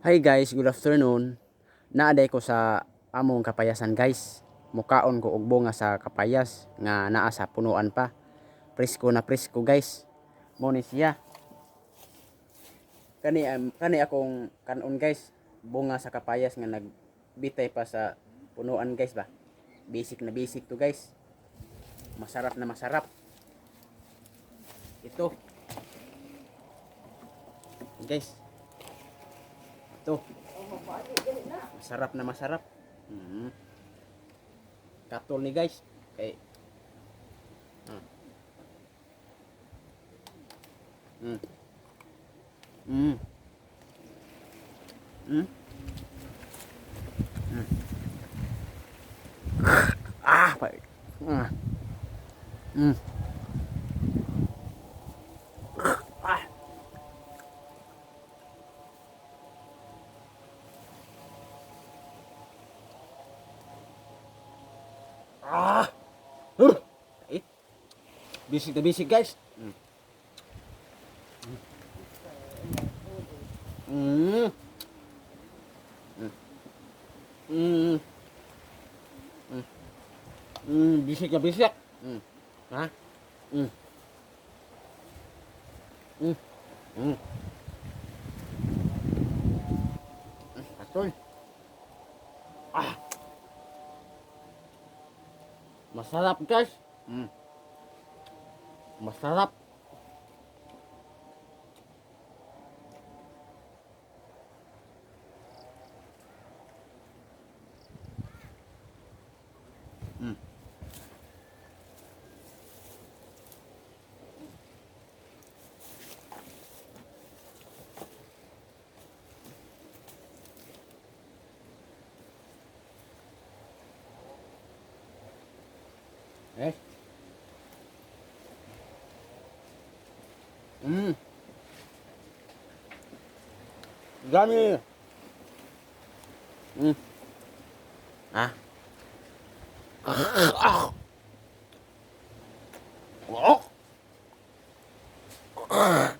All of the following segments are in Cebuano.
Hi guys, good afternoon. Naa diay ko sa among kapayasan, guys. Mukaon ko og bunga sa kapayas nga naa sa punuan pa. Presko na presko, guys. Mao ni siya. Kani akong kanon, guys. Bunga sa kapayas nga nagbitay pa sa punuan, guys, ba. Basic na basic to, guys. Masarap na masarap. Ito. Guys. Ito. Masarap na masarap. Katol ni, guys. Kay. Ah, pa. Ah. Ah. Eh. Basic na basic, guys. Basic na basic. Ha? Katol. Ah. Masarap, guys. Masarap. Eh. Yummy. Ah. Ah. Oh. Ah.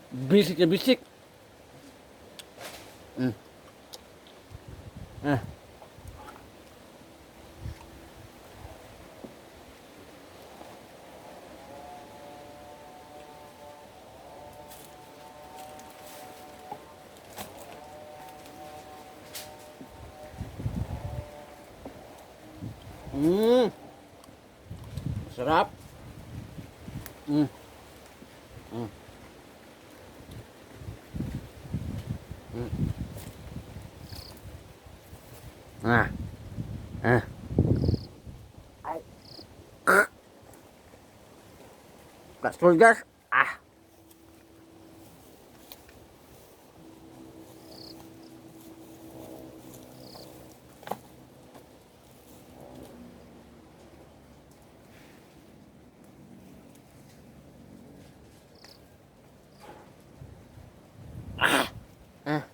Basic na basic. Ah. Sarap. Ah. Ah. Gasol, guys. Ah. Ah. Ah.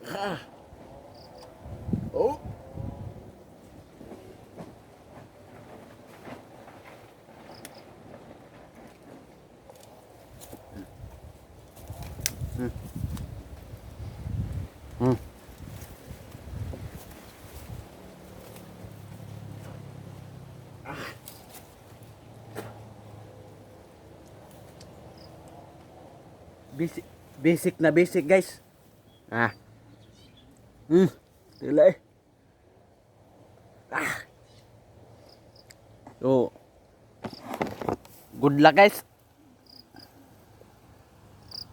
Ah. Oh. Ah. Basic, basic na basic, guys. Ah. Dili eh. Ah. So, good luck, guys.